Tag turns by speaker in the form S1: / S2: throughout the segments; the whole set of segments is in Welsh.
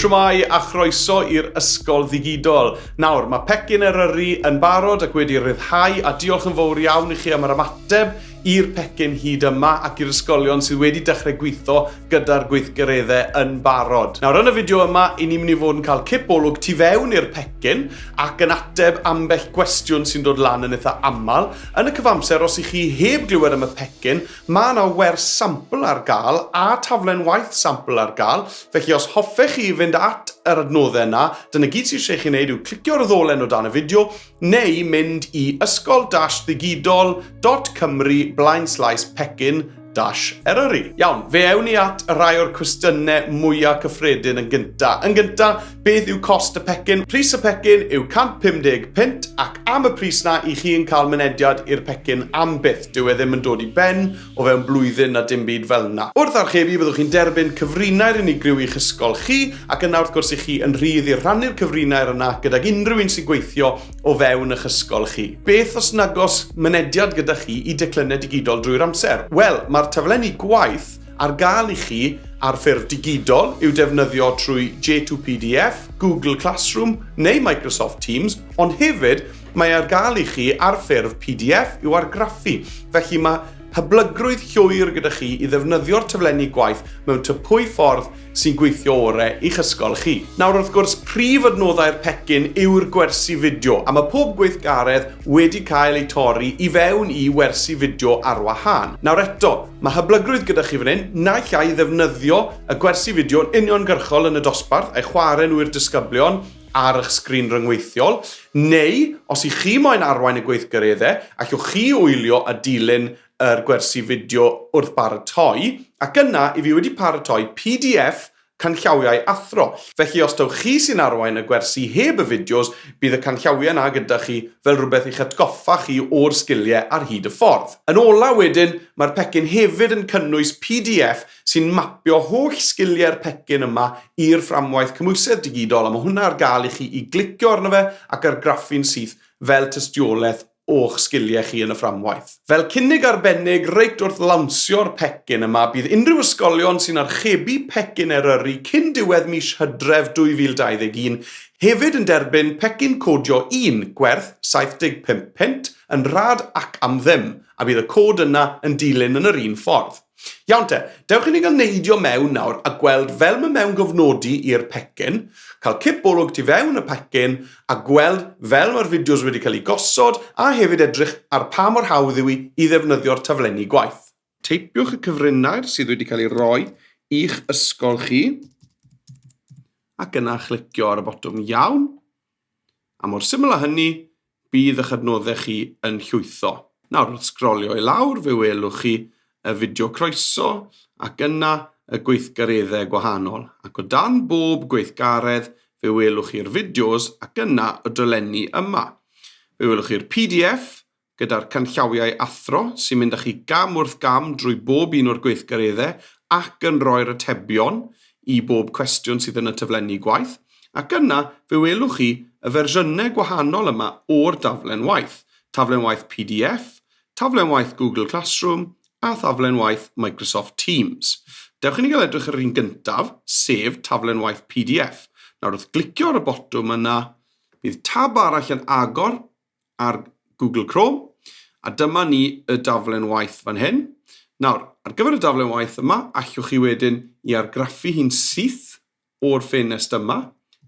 S1: Shwmae a chroeso i'r Ysgol Ddigidol. Nawr, mae pecyn Eryri yn barod ac wedi rhyddhau a diolch yn fawr iawn i chi am yr ymateb i'r pecyn hyd yma ac i'r ysgolion sydd wedi dechrau gweithio gyda'r gweithgareddau yn barod. Nawr, yn y fideo yma, i ni'n mynd i fod yn cael cip olwg tu fewn i'r pecyn ac yn ateb ambell gwestiwn sy'n dod lan yn eitha aml. Yn y cyfamser, os i chi heb glywed am y pecyn, Mae yna wers sampl ar gael a taflen waith sampl ar gael, felly os hoffech chi fynd at yr adnoddau yna, dyna gyd sydd eisiau chi wneud yw clicio ar y ddolen o dan y fideo neu mynd i ysgol-ddigidol.cymru blaenslaes pecyn dash Eryri. Iawn, fe ewn ni at rai o'r cwestiynau mwyaf cyffredin yn gynta. Yn gynta, beth yw cost y pecyn? Pris y pecyn yw 150 punt ac am y pris na i chi yn cael mynediad i'r pecyn am byth. Dyw e ddim yn dod i ben o fewn blwyddyn na dim byd fel 'na. Wrth archebu byddwch chi'n derbyn cyfrinair unigryw i'ch ysgol chi ac yna wrth gwrs i chi yn rhydd i rhannu'r cyfrinair yna gydag unrhyw un sy'n gweithio o fewn eich ysgol chi. Beth os nagos mynediad gyda chi i declynnau digidol drwy'r amser? Wel, mae'r taflenni gwaith ar gael i chi ar ffurf digidol i'w defnyddio trwy J2PDF, Google Classroom neu Microsoft Teams, ond hefyd mae ar gael i chi ar ffurf PDF i'w argraffu. Felly mae hyblygrwydd llwyr gyda chi i ddefnyddio'r taflenni gwaith mewn tŷ pwy ffordd sy'n gweithio orau i'ch ysgol chi. Nawr wrth gwrs, prif adnoddau'r pecyn yw'r gwersi fideo, a mae pob gweithgaredd wedi cael ei torri i fewn i wersi fideo ar wahân. Nawr eto, mae hyblygrwydd gyda chi fan hyn, naill ai ddefnyddio y gwersi fideo yn uniongyrchol yn y dosbarth a'i chwarae nhw i'r disgyblion ar eich sgrin ryngweithiol, neu os i chi moyn arwain y gweithgareddau, allwch chi wylio a dilyn yr gwersi fideo wrth baratoi, ac yna i fi wedi paratoi pdf canllawiau athro. Felly os taw chi sy'n arwain y gwersi heb y fideos, bydd y canllawiau 'na gyda chi fel rhywbeth i'ch atgoffa chi o'r sgiliau ar hyd y ffordd. Yn ola wedyn, mae'r pecyn hefyd yn cynnwys pdf sy'n mapio holl sgiliau'r pecyn yma i'r fframwaith cymhwysedd digidol, a mae hwnna ar gael i chi i glicio arno fe ac argraffu'n syth fel tystiolaeth o'ch sgiliau chi yn y fframwaith. Fel cynnig arbennig reit wrth lawnsio'r pecyn yma, bydd unrhyw ysgolion sy'n archebu pecyn Eryri cyn diwedd mis Hydref 2021 hefyd yn derbyn pecyn codio un gwerth 75 punt yn rhad ac am ddim, a bydd y cod yna yn dilyn yn yr un ffordd. Iawn te, dewch i ni gael neidio mewn nawr a gweld fel mae mewngofnodi i'r pecyn, cael cip olwg tu fewn y pecyn a gweld fel mae'r fideos wedi cael eu gosod a hefyd edrych ar pa mor hawdd yw i i ddefnyddio'r taflenni gwaith. Teipiwch y cyfrinair sydd wedi cael ei roi i'ch ysgol chi ac yna chlicio ar y botwm Iawn. A mor syml â hynny, bydd eich adnoddau chi yn llwytho. Nawr, wrth sgrolio i lawr, fe welwch chi y fideo croeso ac yna y gweithgareddau gwahanol. Ac o dan bob gweithgaredd, fe welwch chi'r fideos ac yna y dolenni yma. Fe welwch chi'r PDF gyda'r canllawiau athro sy'n mynd â chi gam wrth gam drwy bob un o'r gweithgareddau ac yn rhoi'r atebion i bob cwestiwn sydd yn y taflenni gwaith, ac yna fe welwch chi y fersiynau gwahanol yma o'r daflen waith, taflen waith pdf, taflen waith Google Classroom a thaflen waith Microsoft Teams. Dewch i ni gael edrych ar yr un gyntaf, sef taflen waith pdf. Nawr wrth glicio ar y botwm yna, bydd tab arall yn agor ar Google Chrome, a dyma ni y daflen waith fan hyn. Nawr, ar gyfer y daflen waith yma, allwch chi wedyn i argraffu hi'n syth o'r ffenest yma,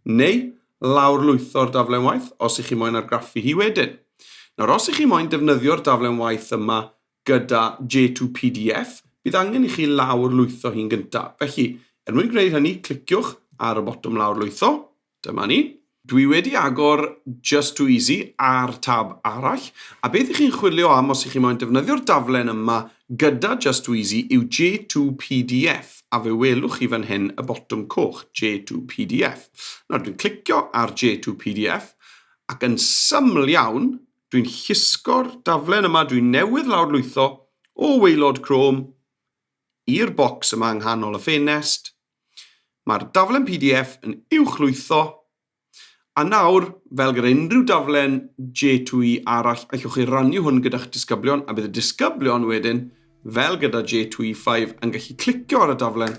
S1: neu lawrlwytho'r daflen waith os ych chi moyn argraffu hi wedyn. Nawr, os ych chi moyn defnyddio'r daflen waith yma gyda J2PDF, bydd angen i chi lawrlwytho hi'n gyntaf. Felly, er mwyn gwneud hynny, cliciwch ar y botwm lawrlwytho, Dyma ni. Dwi wedi agor Just Too Easy ar tab arall, a beth i chi'n chwilio am os i chi moyn defnyddio'r daflen yma gyda Just Too Easy yw J2PDF, a fe welwch chi fan hyn y botwm coch, J2PDF. Nawr dwi'n clicio ar J2PDF, ac yn syml iawn, dwi'n llusgo'r daflen yma dwi newydd lawrlwytho o waelod Chrome i'r bocs yma yng nghanol y ffenest. Mae'r daflen pdf yn uwchlwytho, a nawr, fel gyda unrhyw daflen J2E arall, allwch chi rannu hwn gyda'ch disgyblion, a bydd y disgyblion wedyn, fel gyda J2E5, yn gallu clicio ar y daflen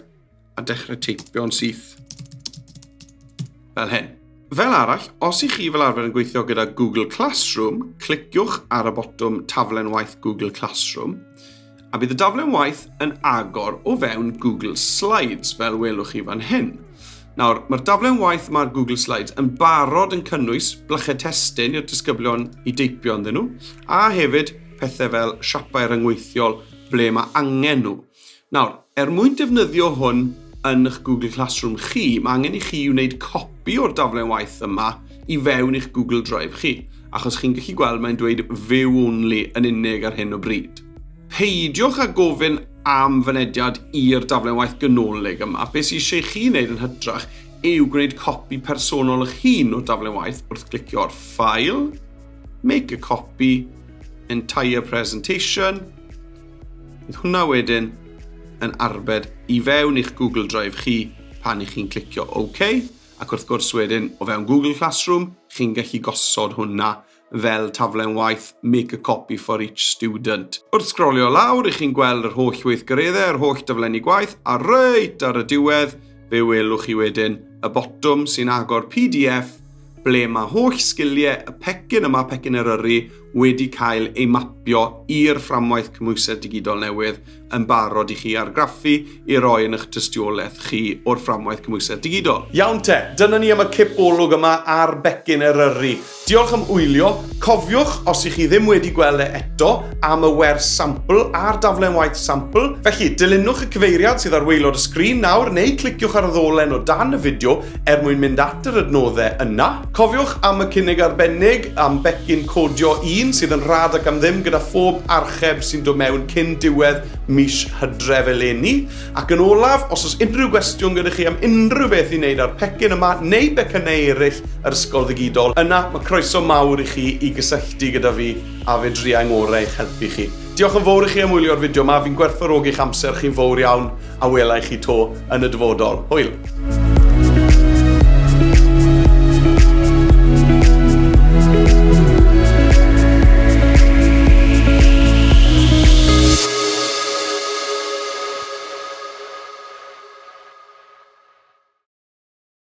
S1: a dechrau teipio'n syth. fel hyn. Fel arall, os ych chi fel arfer yn gweithio gyda Google Classroom, cliciwch ar y botwm Taflen Waith Google Classroom, a bydd y daflen waith yn agor o fewn Google Slides, fel welwch chi fan hyn. Nawr, mae'r daflen waith yma ar Google Slides yn barod yn cynnwys blychau testun i'r disgyblion i deipio ynddyn nhw, a hefyd pethau fel siapau rhyngweithiol ble mae angen nhw. Nawr, er mwyn defnyddio hwn yn eich Google Classroom chi, mae angen i chi wneud copi o'r daflen waith yma i fewn i'ch Google Drive chi, achos chi'n gallu gweld mae'n dweud View Only yn unig ar hyn o bryd. Peidiwch â gofyn am fynediad i'r daflen waith ganolig yma. Be sydd eisiau i chi wneud yn hytrach yw gwneud copi personol eich hun o'r daflen waith wrth glicio ar File, Make a Copy, Entire Presentation. Bydd hwnna wedyn yn arbed i fewn i'ch Google Drive chi pan i chi'n clicio OK. Ac wrth gwrs wedyn, o fewn Google Classroom, chi'n gallu gosod hwnna fel taflen waith Make a copy for each student. Wrth sgrolio lawr, i chi'n gweld yr holl weithgareddau, yr holl daflenni gwaith, a reit ar y diwedd, fe welwch chi wedyn y botwm sy'n agor PDF ble mae holl sgiliau y pecyn yma, pecyn Eryri, wedi cael ei mapio i'r fframwaith cymhwysedd digidol newydd yn barod i chi argraffu i roi yn eich tystiolaeth chi o'r fframwaith cymhwysedd digidol. Iawn te, dyna ni am y cip olwg yma ar becyn Eryri. Diolch am wylio. Cofiwch, os ych chi ddim wedi gweld e eto, am y wers sampl a'r daflen waith sampl. Felly, dilynwch y cyfeiriad sydd ar waelod y sgrin nawr neu cliciwch ar y ddolen o dan y fideo er mwyn mynd at yr adnoddau yna. Cofiwch am y cynnig arbennig am becyn codio un sydd yn rhad ac am ddim gyda phob archeb sy'n dod mewn cyn diwedd mis Hydref eleni. Ac yn olaf, os oes unrhyw gwestiwn gyda chi am unrhyw beth i wneud â'r pecyn yma neu becynnau eraill yr Ysgol Ddigidol, yna mae croeso mawr i chi i gysylltu gyda fi a fe dria ngorau i'ch helpu chi. Diolch yn fowr i chi am wylio'r fideo yma, fi'n gwerthfawrogi'ch amser chi'n fowr iawn a wela i chi 'to yn y dyfodol. Hwyl!